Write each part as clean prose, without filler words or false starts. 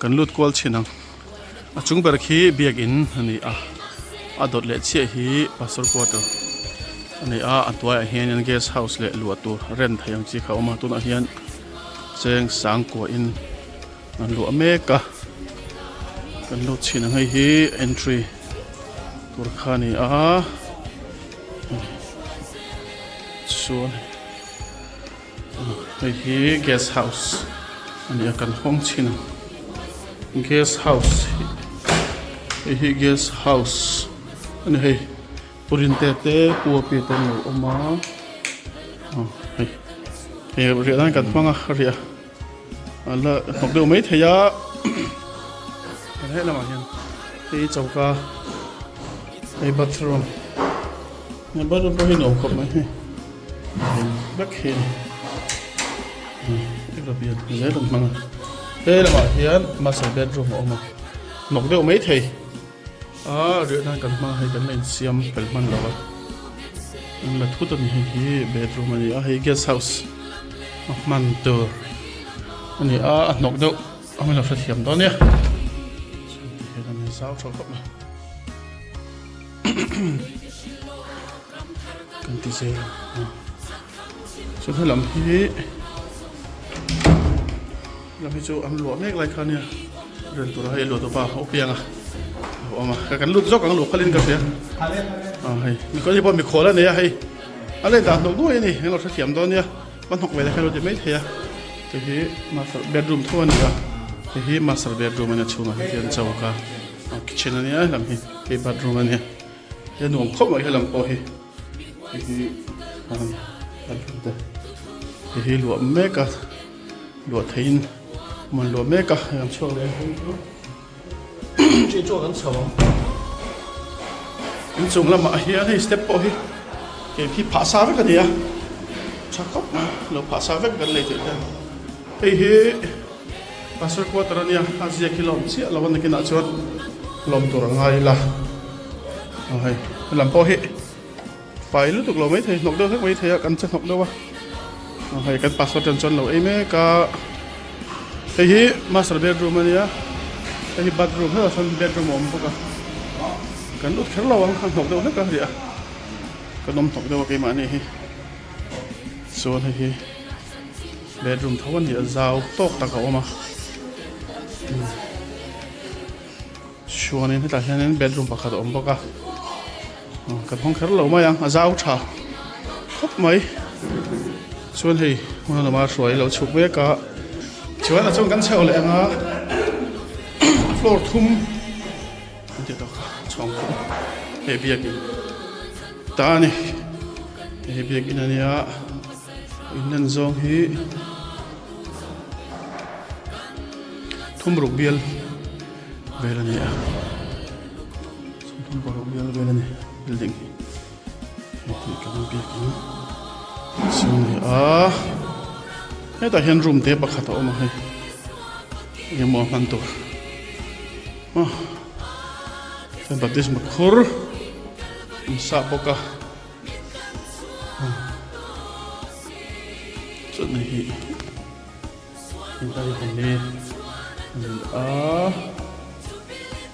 Kan lut kual chhin ang. A chung ber khi biakin a ni a, a dawt leh chiah hi pastor quarter a ni a, a hnuaiah hianin guest house leh luah tur rent theih ang chi kha a awm a, tunah hian cheng sang kuahin an luah mek a, kan lut chhin ang hei hi entry tur kha a ni a chuan. Hei hi guest house a ni a kan hawng chhin ang guest house hei hi guest house a ni hei purinte te puapi te an lo awm a hei hei riah nan kan hmang a riah a la hnawk deuh mai thei a kan helamah hian hei choka hei bathroom bathroom pawh hi nuam khawp mai hei. Vek hi zel an hmang a he lamah hian master bedroom a awm a hnawk deuh mai thei a riah nan kan hmang a hei kan la insiam fel hman lo a an la thut a ni hei hi bedroom a ni a hei guest house a hman tur a ni a a hnawk deuh a hmun a hrethiam dawn nia chuan ti hian an inzau tha khawp mai. Kan ti zel a chuan helam hi helam hi chu an luah mek lai kha nia ren tura hei luah tawpa a piang a lo awm a kan lut zawk ang luh khalin ka hria a hei mikhawl hi pawh mikhawl a nei a hei a len dan hnawk nuai a ni englo hrethiam dawn nia va hnawk ve lekha lo ti mai thei a hei hi master bedroom tho a ni a hei hi master bedroom a nia chhungah hian choka kitchen a nia helam hi hei bathroom a nia. He nuam khawp mai helam pawh hi hei hi hei hi luah mek a luah theihin man luah mek a hei an chhuak leh hei chu chi chuan an chho ang inchung lamah hian hei step pawh hi kei khi phah sa vek a ni a tha khawp mai lo phah sa vek kan lei theih hian hei hi. Pastor quarter a nia, a ziak hi la awm chiah lo a nakinah chuan lawm tur a ngai ila. Aw hei, helam pawh hi fai lutuk lo maithei, hnawk deuh hlek maithei a, kan che hnawk deuh a. Aw hei, kan pastor ten chuan lo ei mek a. Hei hi master bedroom a nia, hei hi bathroom hetah sawn bedroom a awm bawk a. Kan lut kher lo ang, a hnawk deuh hlek a riah a, kan awm hnawk deuh a keimahni hi. Chuan hei hi. Bedroom tho a ni a zau tawk tak a awm a chuanin hetah hianin bedroom pakhat a awm bawk a kan hawng kher lo mai ang a zau tha khawp mai chuan hei hmun lama hruai lo chhuk mek a chuan a chung kan chho leh ang a floor thum an tih tawh kha chhawng thum hei biakin ta a ni hei biakin a nia. Inlan zawng hi thumruk bial vel a ni a thumruk bial vel a ni building hi hei hi kan biakin chu a ni a hetah hian room te pakhat a awm a hei engemaw a hman tur aw baptisma khur an sah bawk a. Chuan hei hi helai hi a ni a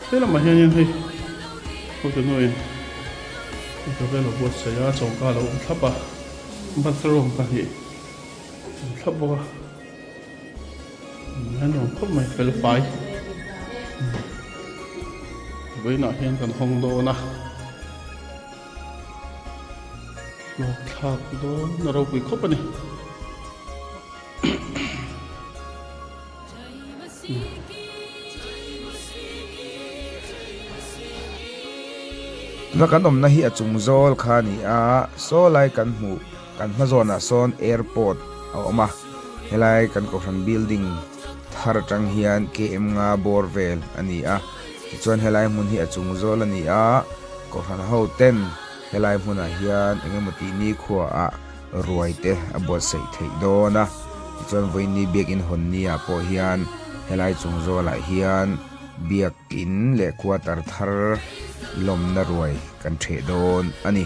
he lamah hianin hei hotunuin eitur vel a buatsaih a choka a lo awm thlap a bathroom pahnih a awm thlap bawk a a nuam khawp mai fel fai vawiinah hian kan hawng dawn a. Hlawk thlak dawn a ropui khawp a ni. Tuna kan awmna hi a chung zawl kha a ni a, saw lai kan hmuh kan hma zawnah sawn airport a awm a, helai kan kohhran building thar atang hian KM nga bawr vel a ni a, tichuan helai hmun hi a chung zawl a ni a. Kohhran ho ten helai hmunah hian eng emaw tih nikhua ah ruai te a buatsaih theih dawn a, tichuan vawiin biakin hawn ni ah pawh hian helai chung zawlah hian biakin leh quarter thar lawmna ruai kan theh dawn a ni.